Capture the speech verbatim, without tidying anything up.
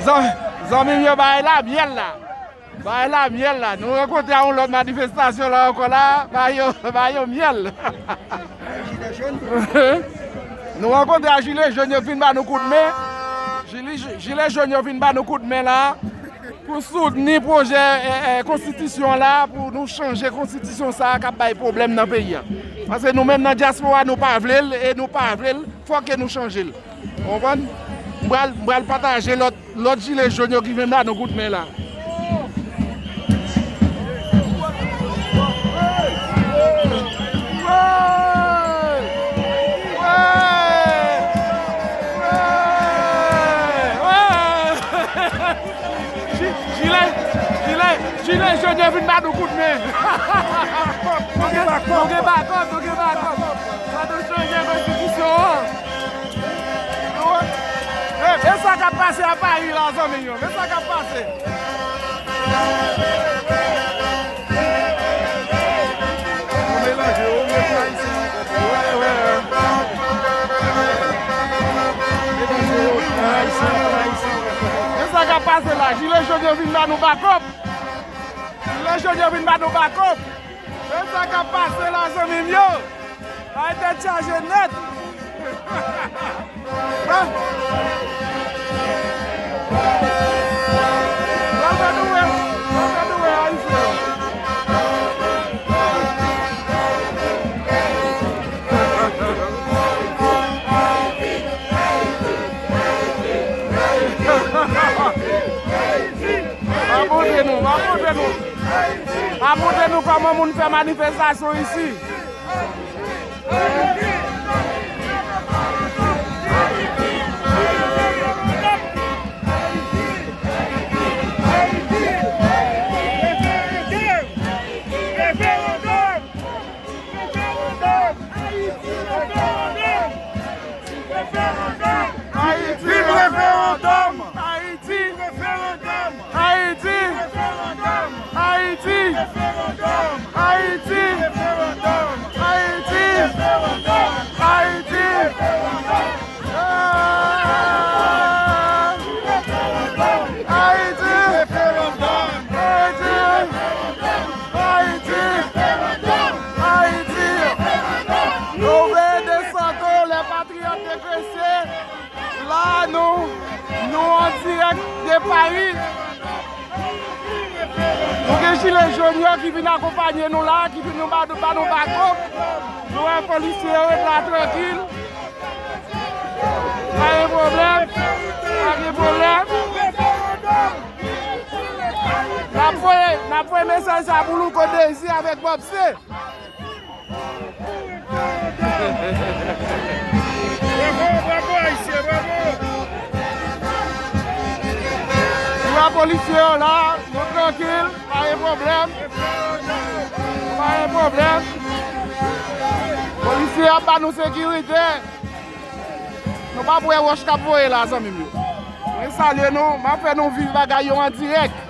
Zan- Zanmi m yo, bagay la myèl la. Bagay la myèl la. Nou rankontre a yon lòt manifestasyon la ankò la. Bagay yo, bagay yo myèl. Nou rankontre a jile jòn yo vin ba nou kout men. Jile, jile jòn yo vin ba nou kout men la. Pou soutni pwojè eh, eh, konstitisyon la, pou nou chanje konstitisyon sa a k ap bay pwoblèm nan peyi a. Paske nou menm nan dyaspora, nou pa vle l e nou pa vle l, fòk ke nou chanje l. Ou konprann? M pral, m pral pataje lòt, lòt jile jòn yo ki vin ba nou kout men la. Ji- Jile, jile, jile jòn yo vin ba nou kout men. Nou gen bakòp, nou gen bakòp, nou gen bakòp. Fò nou chanje konstitisyon an. E, e sa k ap pase a Pari la, zanmi yo? E sa k ap pase? Ou melanje, ou met ayisyen ankò. Wè, wè, wè. Melanje, ou met ayisyen ankò, ayisyen ankò. E sa k ap pase la? Jile jòn yo vin ba nou bakòp. Jile jòn yo vin ba nou bakòp. E sa k ap pase la, zanmi m yo? Ay, tèt chaje nèt. Bon. Bon, fè nou wè. Bon, fè nou wè, Ayisyen. M ap montre nou, m ap montre nou. M ap montre nou kòman moun fè manifestasyon isi. Ayiti! Viv referandòm! Ayiti! Viv referandòm! Ayiti! Viv referandòm! Ayiti! Viv referandòm! Ayiti! Viv referandòm! Ayiti! Viv referandòm! Ayiti! Viv referandòm! Ayiti! Ayiti! Ayiti! Ayiti! Ayiti! Yo veye Desanto, lè patriyòt deprese. La, nou, nou an dirèk de Pari. Nou gen jile jòn yo ki vin akonpanye nou la, ki vin nou ba, ba nou bakòp. Nou wè polisye yo ret la trankil. Pa gen pwoblèm. Pa gen pwoblèm. N ap voye, n ap voye mesaj sa pou Louko Dezi avèk Bob C. Bravo, bravo, Ayisyen, bravo. Nou wè polisye yo la, nou trankil, pa gen pwoblèm. Pa gen pwoblèm. Polisye ap ba nou sekirite. Nou p ap wè wòch k ap voye la, zanmi m yo. Mwen salye nou, m ap fè nou viv bagay yo an dirèk.